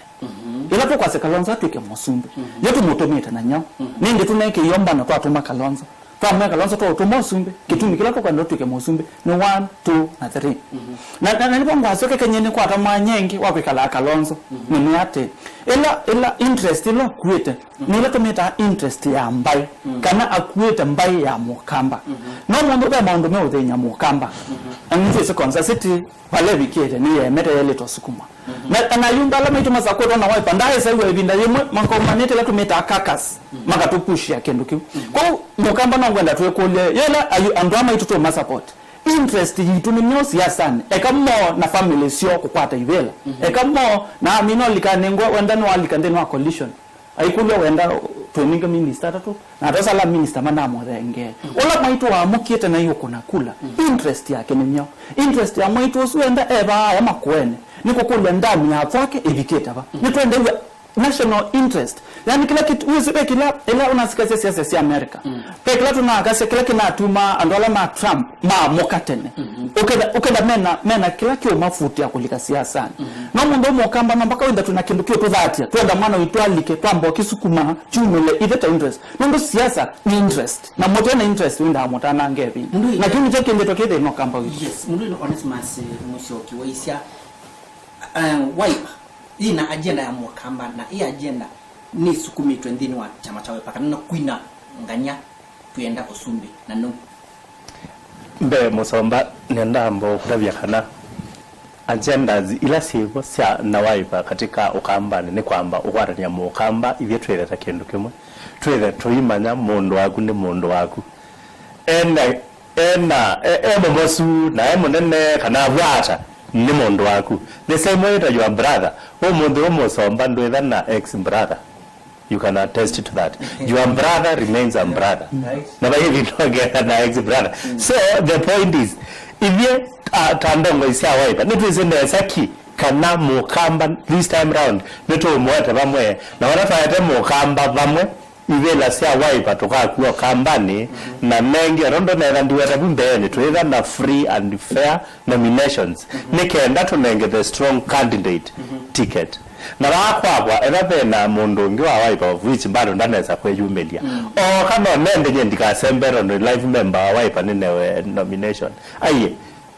Ĩla tũkwasya Kalonzo atw'ĩke mũsumbĩ, yo tũmũtũmĩte na nyaũ? Nĩngĩ tũneekĩie mbano twatũma Kalonzo. Twamwĩa Kalonzo twaũtũma ũsumbĩ, kĩtumi kĩla tũkwenda ũtw'ĩke mũsumbĩ nĩ one, two, na three. Na, na, na nĩvo ngwasyokekenye nĩkwata mwanya ĩngĩ wa kwĩkala Kalonzo. Nĩnĩ atĩ, ĩla, ĩla interest ĩla ũkuĩte, nĩ ĩla tũmĩtaa interest ya mbaĩ, kana akuĩte mbaĩ ya Mũkamba. No mũndũ ve maũndũ meũthĩny'a Mũkamba. Na nĩtwĩsĩ Konza City vala ĩvikĩte nĩyemete yaĩlĩte ũsukumwa. Na, na ayumba ala maitũ masakwetwa na Wiper, ndaĩsaiwa ĩvinda yĩmwe makomanĩte ĩla tũmĩtaa caucus, makatũpushia kĩndũ kĩu. Kwoou Mũkamba no ngwenda twĩkũlye, yĩla ayu- andũ aa maitũ tũmasapoti, interest yitũ nĩ nyaũ siasanĩ? Eka mo na family syoo kũkwata ivĩla. Eka mo na amina ũlikanĩ ngwe wenda nĩwalika nthĩnĩ wa coalition. Aikũlya wenda tũninge minista atatũ, na atosala minista manamũthengee. Ũla mwaitũ wamũkĩte na ĩũkũna kula. Interest yake nĩ myaũ? Interest ya mwaitũ ũsu wenda e vaa aya makũene nĩ kũkũlya ndamu ya kwake ĩvikĩte va? Nĩtwendew'a national interest. Yani kĩla kĩtu- wĩsĩ ve kĩla ĩla ũnasikasya siasa sya America. Ve kĩla tũnakasya kĩla kĩnatuma andũ ala ma Trump maamũka tene. Ũketha, ũketha mena, mena kĩla kĩũmavutĩa kũlika siasanĩ. No mũndũ ũmwe Mũkamba no mpaka wenda twĩna kĩndũ kĩũtũthatya, twenda mwana witũ alike, twamba ũkĩsukuma, kyumĩle ithe ta interest. Nũndũ siasa nĩ interest. Na mũte na interest wendaa mũtanange ĩvinda. Mũndũ na kĩu nĩkyo kĩndĩtwe kĩthĩna Ũkamba witũ. Yes, mũndũ ĩno Onesmus, eh, Mũsyoki waisya, eh, Wiper yĩna agenda ya Mũkamba na ĩ agenda nĩsukumĩtwe nthĩnĩ wa kyama kya Wiper kana na kwina nganya twĩenda ũsumbĩ na nũu. Mbee Mũsomba, nĩenda amba ũkũtavya kana agendas ila syĩvo sya na Wiper katika Ũkambanĩ nĩ kwamba ũkwatany'a Mũkamba ithyĩ twĩthe ta kĩndũ kĩmwe, twĩthe tũimanya mũndũ waku nĩ mũndũ waku. Ena ena e, e mũmosu na e mũnene kana avwata nĩ mũndũ waku. The same way ta your brother. Ũmũnthĩ ũmũsomba ndwĩtha na ex brother. You can attest to that. Your brother remains a brother. Right. Na vai ĩvinda ũketha na ex brother. So the point is, ithyĩ, uh, ta ndongoi sya Wiper nĩtwĩsĩ nesa ki kana Mũkamba this time round nĩtũũmũete vamwe, na vala twaete Mũkamba vamwe, ivĩla sya Wiper tũkakua Ũkambanĩ, na nengĩ, o tondũ netha ndiweta vu mbeenĩ, twĩtha na free and fair nominations, nĩ kenda tũnenge the strong candidate ticket. Na vaa kwakwa, etha ve na mũndũ ũngĩ wa Wiper, of which bado ndanesa kwĩyumĩlya, oka no nende nye ndikasembe tondũ life member wa Wiper nĩnewe nomination. Aiye,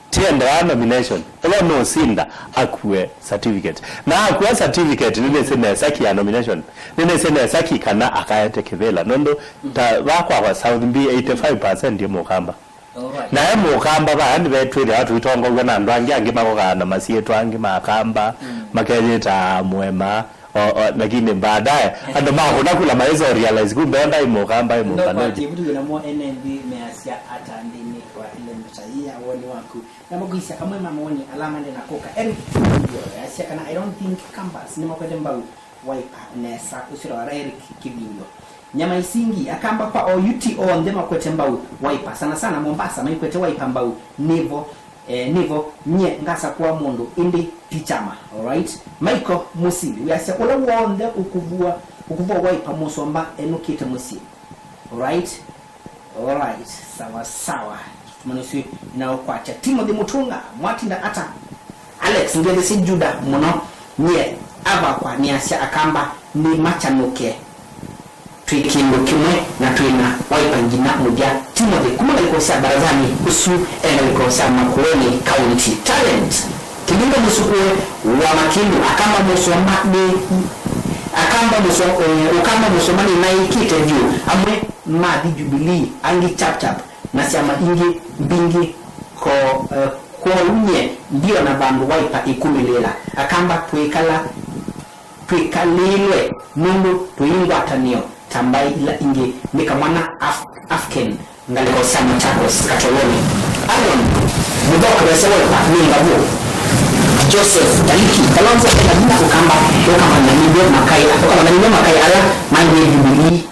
tiendeaa nomination. Ĩla nũũsinda akue certificate. Na akua certificate, nĩnĩsĩ nesa ki ya nomination. Nĩnĩsĩ nesa ki kana akaete kĩvĩla. Nũndũ ta vaa kwakwa South B eighty-five percent ĩ Mũkamba. Alright. Na e Mũkamba vaa nĩvetwĩthĩawa tũitongow'a na andũ angĩ, angĩ makokaa na masyĩtwa angĩ ma Akamba, makeyĩta Mũema, o, o, lakini baadaye andũ makũna kula maĩsa realize kumbe ndaĩ Mũkamba, ĩ Mũmbanũji. Ndokwati vutu na mo N M B measya ata nthĩnĩ wa ĩlembo ta ĩĩ ya woni waku? Na makwĩsya amwe ma mawoni ala mande na kũka. Eric Kĩvindio easya kana, "I don't think Kambas nĩmakwete mbau Wiper nesa." Ũsu wĩtawa Eric Kĩvindio. Nyama Isingi, Akamba kwa O U T onthe makwete mbau Wiper. Sana sana Mombasa maikwete Wiper mbau. Nĩvo, eh, nĩvo nyie ngasakũa mũndũ ĩndĩ ti kyama. Alright? Michael Mũsili wĩasya, "Ũla w'onthe ũkũvua, ũkũvua Wiper mũsomba enũkĩte mũsyĩ." Alright? Alright, sawa sawa. Tũmane ũsu nĩnaũkwatya. Timothy Mũtũnga, mwatinda ata? Alex, ngethesie Juda mũno. Nyie avakwa nĩasya Akamba nĩmakyanũke. Twĩ kĩndũ kĩmwe na twĩ na Wiper nginya mũthya. Timothy, kuma ngalĩko sya Barazani, ũsu e ngalĩko sya Makueni County. Talent, Kĩlinga mũsukũe wa Makĩndũ, Akamba mũsomba nĩ Akamba mũso-, eh, Ũkamba mũsoma nĩnaĩkĩte vyũ, amwe mathi Jubilee, angĩ Chap Chap, na syama ingĩ mbingĩ ko-, eh, kwoou nyie ndiona vandũ Wiper ĩkumĩlĩĩla. Akamba twĩkala, twĩkalĩĩlwe nũndũ tũi ngwatanĩo ta mbaĩ ila ingĩ. Nĩ kamwana Af-, Afken. Ngalĩko sya Machakos, Katoloni. Aaron Mũthoka wese Wiper nĩ ngavũ. Joseph Taliki, Kalonzo ena vinya Ũkamba, Ũkamba na nĩw'o makai, Ũkamba na nĩw'o makai ala maendie Jubilee,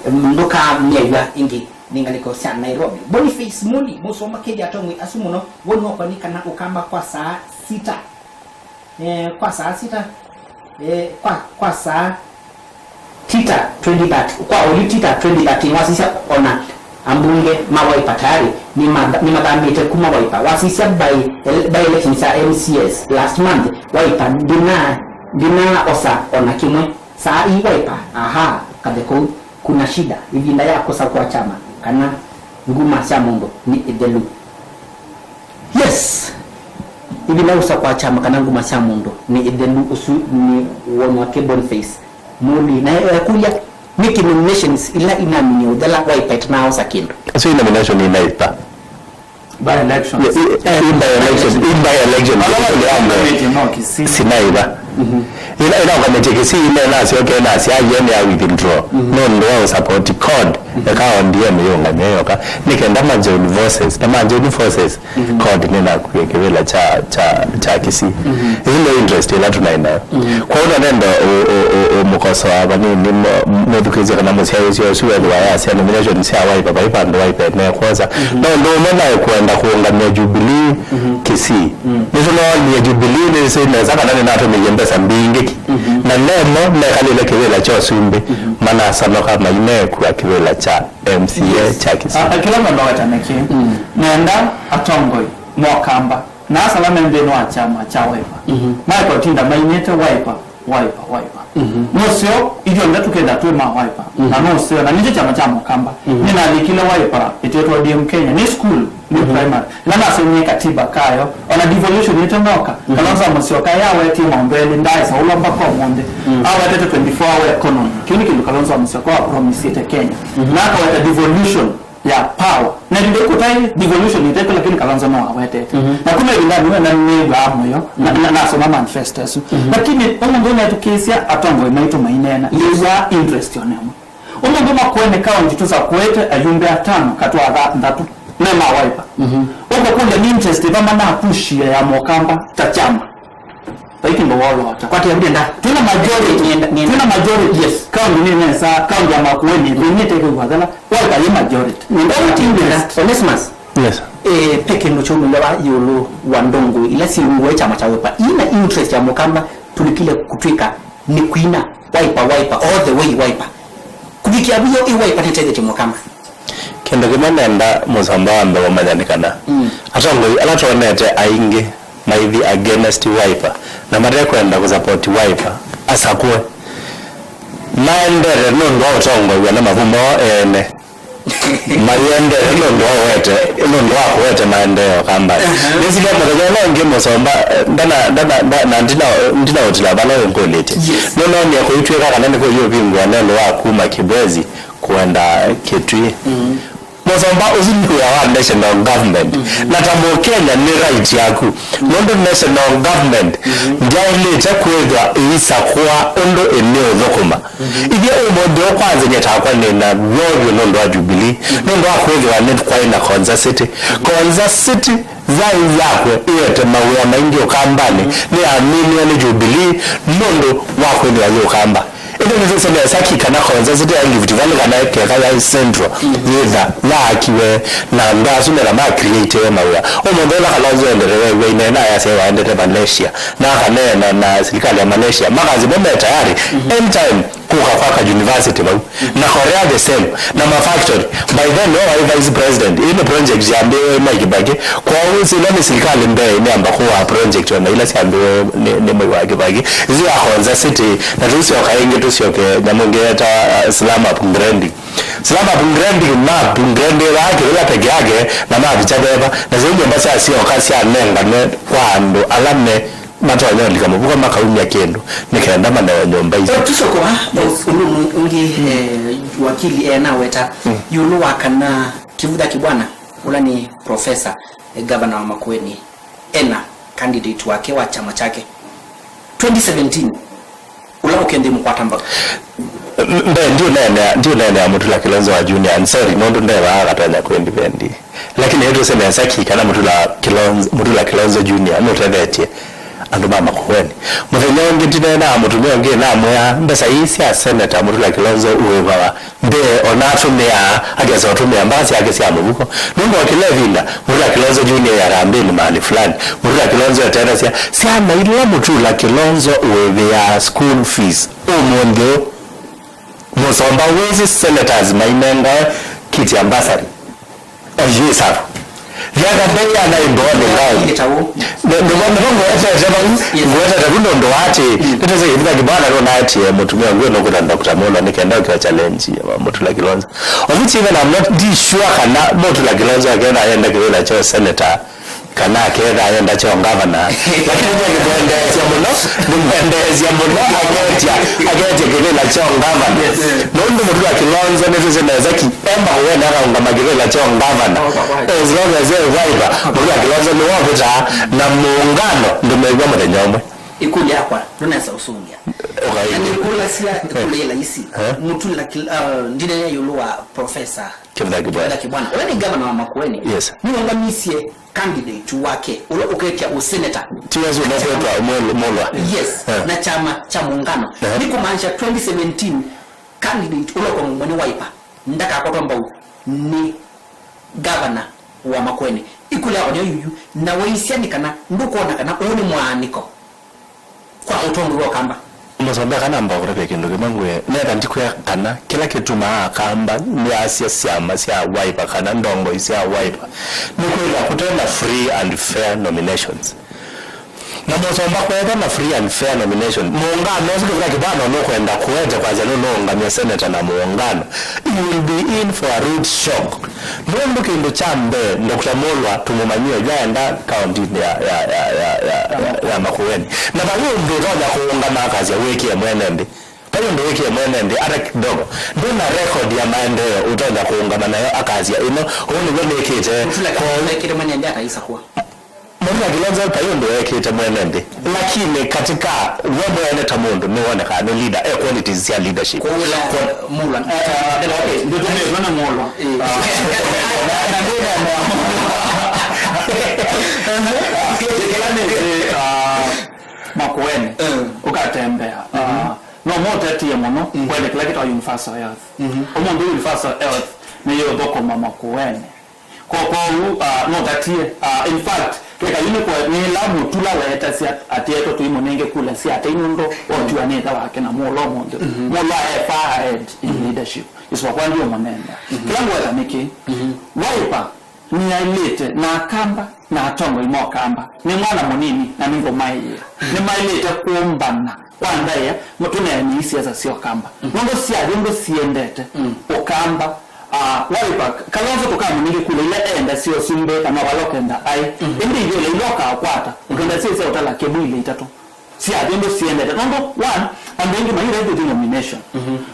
em, ndũkamyew'a ĩngĩ. Nĩ ngalĩko sya Nairobi. Boniface Muli, mũsoma kĩthi atongoi asu mũno, woni wakwa nĩ kana Ũkamba kwa saa sita. Eh, kwa saa sita, eh, kwa, kwa saa tita twenty thirty, kwa oyu tita twenty thirteen wasisya ona ambunge ma Wiper tayari nĩmatha-, nĩmathamĩte kuma Wiper. Wasisya by, by election sya M C S last month, Wiper ndina, ndinaaosa ona kĩmwe. Saa ii Wiper, aha, kathe kũu, kuna shida. Ĩvinda ya kũsakũa kyama kana nguma sya mũndũ nĩ ĩthelu. Yes. Ĩvinda ũsa kwa kyama kana nguma sya mũndũ nĩ ĩthelu. Ũsu nĩ woni wake Boniface Muli. Na ekũlya, nĩkĩ nominations ila inaminie ũthela Wiper ĩtanaaosa kĩndũ? Asu nomination inaitha. By election. Yeah, i, i, by election, i by election. Ala wathũkũmĩtye no Kisii. Sinaiva. Mhm. Ila, ila ũkamĩtye Kisii, ila nasyoke nasya yene ya withdraw. Mhm. Nũndũ wa ũsupport code, mhm, eka O D M yũngamie yoka. Nĩ kenda ma join forces, na ma join forces, mhm, code nĩnakuie kĩvĩla kya, kya, kya Kisii. Mhm. Ĩsu nĩ interest ĩla tũnaĩ nayo. Mhm. Kwoou na nenda ũ, ũ, ũ, ũmũkosoa vanini mũ-, mũthukĩĩsye kana mũsyaĩĩsya ũsu wethĩwa yasya nomination sya Wiper, vai vandũ Wiper ĩnekwosa. Mhm. No ũndũ ũmwe naĩ kwenda kũũngamĩa Jubilee, mhm, Kisii. Mhm. Nĩtũnoonie Jubilee nĩsĩ nesa kana nĩnatũmĩie mbesa mbingĩ ki. Mhm. Na nemo mekalĩle kĩvĩla kya ũsumbĩ, mhm, manasanoka maineekua kĩvĩla kya M C A, yes, kya Kisii. A, a, kĩla mwenda wetane kĩ. Mm. Nenda atongoi mokamba. Na asala me nthĩnĩ wa kyama kya Wiper. Mhm. Maĩka ũtinda mainĩte Wiper, Wiper, Wiper. Mhm. Nũseo, ithyonthe tũkenda twĩ ma Wiper. Mhm. Na nũseo, na nĩkyo kyama kya Mũkamba. Mhm. Nĩnalikile Wiper ĩtetwe O D M Kenya. Nĩ school, nĩ, mhm, primary. Ĩla nasomie katiba kayo, ona devolution ĩtanoka, mhm, Kalonzo Musyoka yawetie maũndũ elĩ, ndaaĩsa ũlwa mpaka ũmũnthĩ. Mhm. Awetete twenty-four hour economy. Kĩu nĩ kĩndũ Kalonzo Musyoka wa promisĩte Kenya. Mhm. Na akaweta devolution ya power. Na ĩvinda ĩkũtaĩ devolution ĩtekũ, lakini Kalonzo no awetete. Mhm. Na kuma ĩvindanĩ ĩyo na nĩw'aa mũyo, na, na, nasoma manifesto ĩsu. Mhm. Lakini ũmũnthĩ ũnethukĩĩsya atongoi maitũ maineena, yes, yĩw'aa interest ona ĩmwe. Ũmũnthĩ Makueni County tũsakũĩte ayumbe atano katĩ wa thanthatũ me ma Wiper. Mhm. Ũkũkũlya nĩ interest ĩva manapushie ya Mũkamba ta kyama? Vai kĩndũ woloota. Kwatĩa vile nda? Twĩna majority. Nienda, nienda. Twĩna majority. Yes. County nĩ nesa, county ya Makueni, nĩ nĩ teke kwa thela, waka ye majority. Nienda. Don't interest. Onesimus. Yes. Eh, pe kĩndũ kya ũmĩlewa ĩũlũ wa ndongo ila syĩw'ĩwe kyama kya Wiper. Ina interest ya Mũkamba, tũlikile kũtw'ĩka nĩ kwina Wiper, Wiper, all the way Wiper. Kũvikĩa vio ĩ Wiper nĩtethetie Mũkamba. Kĩndũ kĩmwe nenda mũsomba wambe kũmanya nĩ kana, mm, atongoi ala twonete aingĩ maithi against Wiper na matekwenda kũsupport Wiper, asakũe, maendete nũndũ wa ũtongoew'a na mavu moo ene. Maiendete nũndũ wa ũwete, nũndũ wa kũete maendeeo Ũkambanĩ. Aha. Nĩsilya mũthenya ũla ũngĩ mũsomba, eh, ndana, ndana, nda-, na ndina, ndinaũtila vala ũngũlĩtye. Yes. Nũnoonie kũitw'ĩka kana nĩkũiũvingũa nũndũ wa kuma Kibwezi kũenda Kitui. Mm. Mũsomba, ũsu nĩ wĩa wa national government. Mm-hmm. Na ta Mũkenya nĩ right yaku. Mm-hmm. Nũndũ national government, mm-hmm, ndyaĩlĩte kwĩthwa ĩisakũa ũndũ ĩnĩũthũkũma. Mm-hmm. Ithyĩ ũmũnthĩ ũkwanzany'a takwa nĩ na woo vyũ nũndũ wa Jubilee, mm-hmm, nũndũ wa kwĩthĩwa nĩ kwaĩ na Konza City. Mm-hmm. Konza City Yai yakwe ĩete mawĩa maingĩ Ũkambanĩ, mm, nĩyaminiwe nĩ Jubilee nũndũ wa kwĩthĩwa yĩ Ũkamba. Ĩndĩ nĩtwĩsĩ nesa ki kana Konza City ya Rift Valley kana keka ya Central, mm, yĩtha yaakiwe na andũ asu metha ma create mawĩa. Ũmũnthĩ ũla Kalonzo endete weew'a inena ayasya waendete Malaysia, na akaneena na silikalĩ ya Malaysia, makasĩ mo me tayari, mm-hmm, anytime kũka kwaka university vau. Na Korea the same. Na ma factory. By then, no waĩ vice president. Ĩĩ nĩ project yambĩĩwe Mwai Kibaki. Kwoou sila nĩ silikalĩ mbee nĩamba kũaa project ona ila syambĩĩwe nĩ, nĩ Mwai wa Kibaki. Isu ya Konza City. Na tũsyoka ĩngĩ, tũsyoke nyamũ ĩngĩ yetawa, uh, slum upgrading. Slum upgrading, ma upgradĩaa kĩvĩla peke yake, na mavikya veva. Na zĩu nyũmba syasyoka syanenganwe kwa andũ ala me Matonya ũlika mũvuko makaumya kĩndũ nĩ kenda manewe nyũmba isu. Tũsyoke vaa, ũndũ ũngĩ, eh, wakili enaweta ĩũlũ wa kana Kĩvutha Kĩbwana, ũla nĩ professor, eh, governor wa Makueni, ena candidate wake wa kyama kyake twenty seventeen, ũla ũkendĩ mũkwata mbau. Mbee, ndiũneenea, ndiũneenea Mutula Kilonzo wa Junior, and sorry, nũndũ ndevaa akatonya kwĩ ndivendi. Lakini nĩtwĩsĩ nesa ki kana Mutula Kilonzo, Mutula Kilonzo Junior nũtethetye andũ ma Makueni. Mũthenya ũngĩ ndineenaa mũtumĩa ũngĩ namwĩa, mbesa ii sya Senator Mutula Kilonzo ũĩvawa mbee, ona atũmĩaa, akesa ũtũmĩa mbaka syake sya mũvuko. Nũndũ o kĩla ĩvinda, Mutula Kilonzo Junior ya rambĩnĩ mahali fulani, Mutula Kilonzo etethasya syana ila Mutula Kilonzo ũĩvĩaa school fees. Ũmũnthĩ ũũ, mũsomba wĩsĩ senators mainengae kiti ya bursary. Oyu ĩsava. Yaka mbei ana imboa nĩ ngau. Nĩ, nĩ, nĩvo, nĩvo ngwetete vau, ngwetete vu nũndũ wa atĩ, nĩtwĩsĩ Kĩvutha Kĩbwana nũnaetie mũtumĩa ũngĩ nũkwĩtwa Doctor Mulwa nĩ kenda ũkĩwa challenge ya Mutula Kilonzo. Of which even I'm not, ndi sure kana Mutula Kilonzo aketha ayenda kĩvĩla kya senator, kana aketha ayenda kya ngavana. Lakini nĩmwendeesya mũno, nĩmwendeesya mũno aketya, aketya kĩvĩla kya ngavana. Nũndũ Mutula Kilonzo nĩtwĩsĩ nesa ki emba kũwenda akaũngama kĩvĩla kya ngavana. As long as e Wiper, Mutula Kilonzo nĩwovĩtaa na mũũngano ndũmew'a mũthenya ũmwe. Ĩkũlyo yakwa ndũnesa ũsũngĩa. Na nĩkũlasya ĩkũlyo ĩla isi. Mutula Kil-, uh, ndinene ĩũlũ wa Professor Kĩvutha Kĩbwana. Kĩvutha Kĩbwana. Ũla nĩ ngavana wa Makueni. Yes. Nĩwaũngamisye candidate wake, ũla ũketya ũseneta. Ti wasi ũla ũkwetwa Mol-, Mulwa. Yes. Eh. Na kyama kya Muungano. Eh. Nĩ kũmaanisha twenty seventeen candidate ũla ũkwa mũmwe nĩ Wiper ndakakwatwa mbau nĩ ngavana wa Makueni. Ĩkũlyo yakwa nĩyo yuyu, na waisya nĩ kana ndũkwona kana ũũ nĩ mwaanĩko kwa ũtongoi wa Ũkamba. Mũsomba, kana namba kũtavya kĩndũ kĩmwe ngwĩe, nĩenda ndikwĩa kana kĩla kĩtumaa Akamba nĩasya syama sya Wiper kana ndongoi sya Wiper nĩ kwĩthwa kũte na free and fair nominations. Na mũsomba, kwetha na free and fair nomination, mũũngano ũsu Kĩvutha Kĩbwana nũkwenda kũete kwasya nũnũũngamya seneta na mũũngano, you will be in for a rude shock. Nũndũ kĩndũ kya mbee, Doctor Mulwa tũmũmanyie yaenda kaũntinĩ ya, ya, ya, ya, ya, ya, ya Makueni. Na vai ũndũ ũtonya kũũngama akasya wĩkĩe mwene nthĩ. Vai ũndũ wĩkĩe mwene nthĩ, hata kidogo. Ndwĩ na record ya maendeeo ũtonya kũũngama nayo akasya, ĩno, ũũ nĩw'o nĩkĩte. Kwoou, Mutula Kilonzo ekĩte mwene nthĩ ataisakũa. Mutula Kilonzo vai ũndũ ekĩte mwene nthĩ. Lakini katika we mwene ta mũndũ nĩwonekaa nĩ leader, e qualities sya leadership. Kwoou la Kwa- Mulwa. Eh, eh, okay, ndũtũmĩtwe na Mulwa. Eh. Ah, na, na ndĩneenea Mulwa. Kĩla nĩ, ah, Makueni, eh, ũkatembea. Ah, no mũtetie mũno kwenda kĩla kĩtawa universal health. Ũmũnthĩ universal health nĩyo ũthũkũma Makueni. Ko-, kwoou, ah, nũtatie. Ah, in fact, twĩka yu nĩkwa-, nĩla Mutula weetasya atĩ etwa tũimũnenge kula sya tei nũndũ otiwa nĩ ĩthe wake na Mulwa ũmũnthĩ. Mulwa e far ahead in leadership. Ĩsũa kwa ndiũmũneenea. Kĩla ngweta nĩkĩ? Wiper nĩyaĩlĩte na Akamba na atongoi ma Ũkamba. Nĩ mwana mũnini na nĩngũmaĩĩa. Nĩmaĩlĩte kũmbana kwa ndaĩa, tũneenei siasa sya Ũkamba. Nũndũ syathi ũndũ siendete Ũkamba, ah, Wiper, Kalonzo tũkamũnenge kula ila eenda sya ũsumbĩ kana vala ũkenda aĩ. Ĩndĩ ivĩla ila ũkakwata, ũkenda syĩ sya ũtala kĩmwe ilĩ itatũ. Syathi ũndũ siendete. Nũndũ, one, andũ aingĩ mairevĩthi nomination.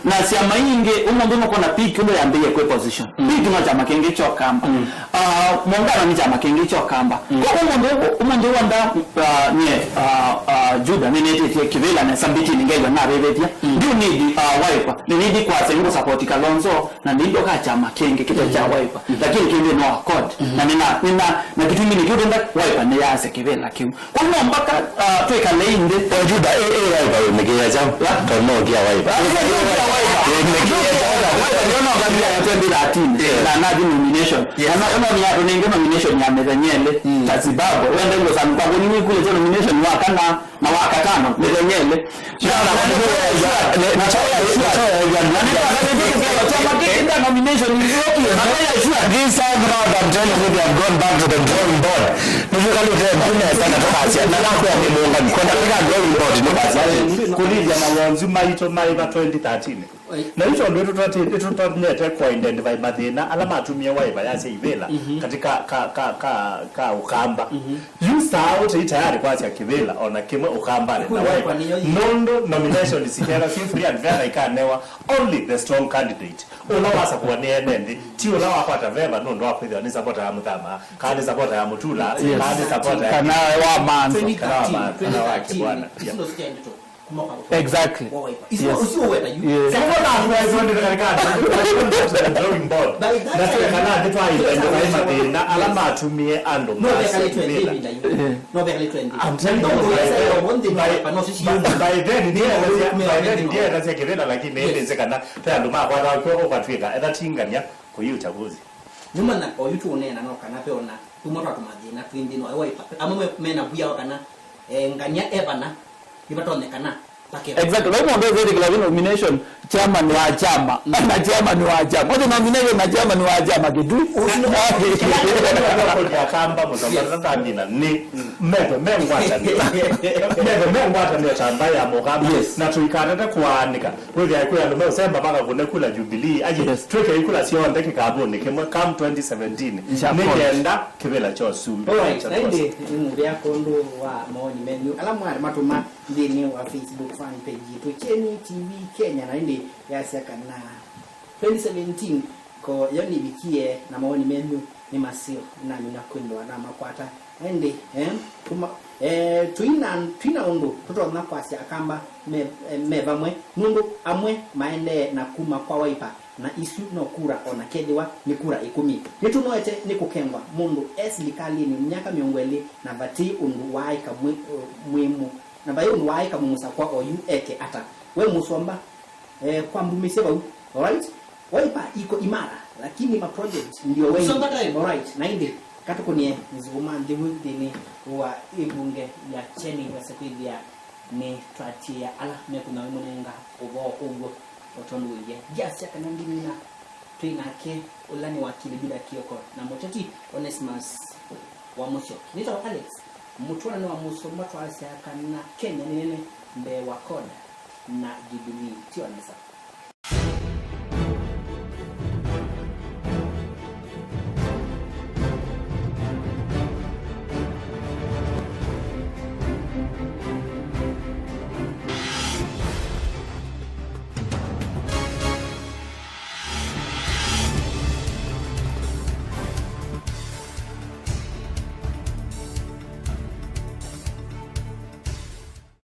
Na syama ingĩ, ũmũnthĩ nũkwona PIK ũndũ yambĩie kwĩ position. PIK no kyama kĩngĩ kya Ũkamba. Ah, Muungano nĩ kyama kĩngĩ kya Ũkamba. Kwa ũmũnthĩ, ũmũnthĩ wanda, ah, nye, ah, ah, Juda, nĩnĩtĩtie kĩvĩla nesa mbitinĩ ngethwa navĩvĩthya. Do you need, ah, Wiper? Nĩ need kwasya nĩngũsapoti Kalonzo, na nĩndoka kyama kĩngĩ kĩte kya Wiper. Lakini kĩngĩ no accord. Na nĩna, nĩna, na kĩtumi nĩkĩo ndenda Wiper nĩyaasya kĩvĩla kĩu. Kwoou no mpaka, ah, twĩkale nthĩ. O Juda, ĩ, ĩ Wiper wĩmĩkĩĩa kyaũ? Ya? Tondũ no ũkĩa Wiper. Ah, ndio, ndio, ndio, Wiper. Wĩmĩkĩĩa kyaũ? Wiper ndio no ngamia ya twenty thirteen. Yeah. Na nathi nomination. Yes. Na no, no, nĩyatũnenge nomination ya mĩthenya ĩlĩ. Mm. Ta Zimbabwe. Wende ngũsanukwa kũni wĩkũlĩte nomination wa kana na wa katano mĩthenya ĩlĩ. Na, na, na, na, na, na, na, na, na, na, na, na, na, na, na, na, nomination ĩyo, na, na, na, na, This time around, I'm telling you, they have gone back to the drawing board. Nĩtwĩkalĩte nthĩ nesa na tũkasya, na nakwĩa nĩ mũũngani, kwenda kũlika drawing board, nĩkasya. Kũlilya mawonzu maitũ maĩ va twenty thirteen. Na yu tondũ ĩtũtonyete kũ identify mathĩna ala matumie Wiper yasya ivĩla katika ka, ka, ka, ka Ũkamba. Yu saa ũtei tayari kwasya kĩvĩla ona kĩmwe Ũkambanĩ na Wiper. Nũndũ nominations sikethwa syĩ free and fair na ikanewa only the strong candidate. Ũla wasakũa nĩ ene nthĩ, ti ũla wakwata veva nũndũ wa kwĩthĩwa nĩ sapota ya Mũthama, kana nĩ sapota ya Mũtula, kana nĩ sapota ya kana wa Manzo. Kana wa Manzo, kana wa Kĩbwana. Isu no sitendetwo kuma kwa Exactly. Kwa Wiper. Isu Yes. Ucio weta yu. Yes. Sasa kwa sababu ndio katika drawing board. By that Na sio time, kana ndio twa identify mathĩna ala matumie andũ no masya bekalĩtwe kĩvĩla. Ndĩvinda yu. No bekalĩtwe ndĩ. I'm telling you, by then, by, by, by then, ndiye by then, ndiye anasema kĩvĩla, lakini Yes. ndio kana tayari ndio makwata kwa kwa tuika. Etha tingania kwa hiyo uchaguzi. Nĩmanya oyu tũũneena no kana ve ona kuma twatũma thĩna twĩ nthĩ no e Wiper. Amwe me- mena via o kana eh, ngania evana nĩvatonyekana pakeva. Exactly. Vai mũndũ ethĩkĩla vi nomination chairman wa chama na chairman wa chama. Ote nomination na chairman wa chama kĩtui. Ũcio no- Kũlya kamba mũsamba tatamina nĩ metho mengwatanĩo. Metho mengwatanĩo ta mbaĩ ya Mũkamba. Yes. Na tũikatate kũaanĩka. Wĩthĩa kwĩ andũ meũsemba mpaka kũne kula Jubilee. Aje Yes. twĩke ikula syonthe kĩkavũnĩ kĩmwe come twenty seventeen. Nĩkenda kĩvĩla kya ũsumbĩ. Alright, na ĩndĩ nĩ mũvea kwondũ wa maoni menyu ala mwarĩ matũma nthĩnĩ wa Facebook fan page yitũ Kyeni T V Kenya, na ĩndĩ yasya kana twenty seventeen ko yo nĩvikie na maoni menyu nĩ maseo, nĩnamina kwĩthĩwa namakwata. Na ĩndĩ eh, kuma eh, twina, twina ũndũ tũtonya kwasya Akamba me, eh, me vamwe, nũndũ amwe maendee na kuma kwa Wiper, na isu no kura ona kethĩwa nĩ kura ĩkũmi. Nĩtũnoete nĩ kũkengwa mũndũ e silikalĩnĩ myaka mĩongo ĩlĩ na vati ũndũ waaĩka mwĩ, mwĩmũ, na vai ũndũ waaĩka mũmũsakwa oyu eke ata. We mũsomba, eh, kwambumisye vau. Alright? Wiper iko imara, lakini ma project ndio wengi. Kusonga time. Alright, na ĩndĩ katũkũnie nzũma nthĩu nthĩnĩ wa ĩbunge ya Kyeni wesa kwĩthĩa nĩ twatĩĩa ala mekũna wĩmũnenga ũvoo ũw'o o tondũ wĩie. Ndyasya kana ndimina twĩ nake, ũla nĩ wakili Juda Kioko na mũteti Onesmus wa Mũsyoki. Nĩtawa Alex Mũtwana nĩ wa mũsũmba, twasya kana Kenya nĩ nene mbee wa CORD na Jubilee. Tio nesa.